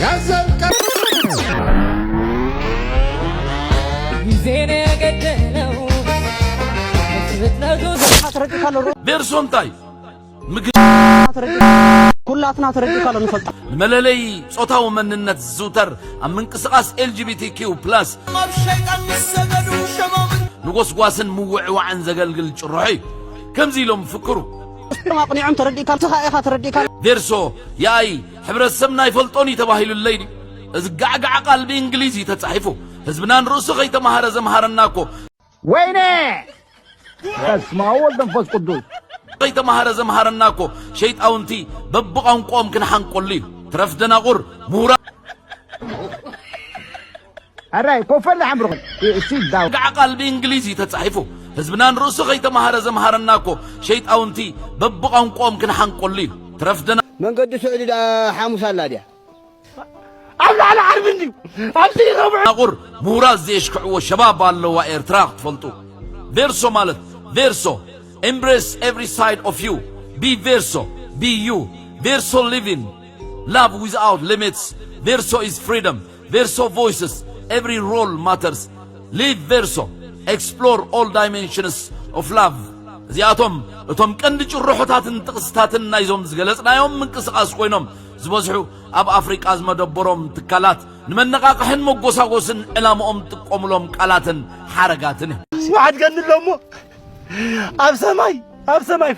ያዘልቀ ጊዜን የገደለው ፍጥነቱ ተረዲእካ ኣሎ ቬርሶ እንታይ? ምግቢ ተረዲእ ኩላትና ተረዲእካ ኣሎ ንፈልጣ ንመለለይ ጾታዊ መንነት ዝዝውተር ኣብ ምንቅስቓስ ኤልጂቢቲኪዩ ፕላስ ኣብ ሸይጣን ምስ ሰገዱ ሸሞምን ንጎስጓስን ምውዕዋዕን ዘገልግል ጭርሖ እዩ። ከምዚ ኢሎም ፍክሩ። ኣቕኒዖም ተረዲእካ እቲ ኸኣ ኢኻ ተረዲእካ ቬርሶ የኣይ ሕብረተሰብና ኣይፈልጦን እዩ ተባሂሉለይ ድዩ? እዚ ጋዕጋዕ ቃል ብእንግሊዝ እዩ ተጻሒፉ። ህዝብና ንርእሱ ከይተማሃረ ዘምሃረና እኮ ወይኔ በስመ አብ ወወልድ ወመንፈስ ቅዱስ ከይተማሃረ ዘምሃረና እኮ ሸይጣውንቲ በብቋንቋኦም ክንሓንቆሉ እዩ። ትረፍ ደናቑር ምሁራ ኣራይ ኮፈል ሓምርኹም ሲዳው ጋዕ ቃል ብእንግሊዝ እዩ ተጻሒፉ። ህዝብና ንርእሱ ከይተማሃረ ዘምሃረና እኮ ሸይጣውንቲ በብቋንቋኦም ክንሓንቆሉ እዩ። ትረፍ ደና መንገዲ ስዑዲ ደኣ ሓሙስ ኣላ ድያ ኣብ ላዕሊ ዓርቢ እንድዩ ኣብዚ ረብዑ ናቑር ምሁራት ዘየሽክዕዎ ሸባብ ኣለዋ ኤርትራ ክትፈልጡ። ቬርሶ ማለት ቬርሶ embrace every side of you. Be ቬርሶ. Be you. ቬርሶ living. Love without limits. ቬርሶ is freedom. ቬርሶ voices. Every role matters. Live ቬርሶ. Explore all dimensions of love. እዚኣቶም እቶም ቀንዲ ጭርሖታትን ጥቕስታትን ናይዞም ዝገለጽናዮም ምንቅስቓስ ኮይኖም ዝበዝሑ ኣብ ኣፍሪቃ ዝመደበሮም ትካላት ንመነቓቕሕን መጎሳጎስን ዕላምኦም ዝጥቀሙሎም ቃላትን ሓረጋትን እዮም። ስብሓት ገኒ ኣሎ እሞ ኣብ ሰማይ ኣብ ሰማይ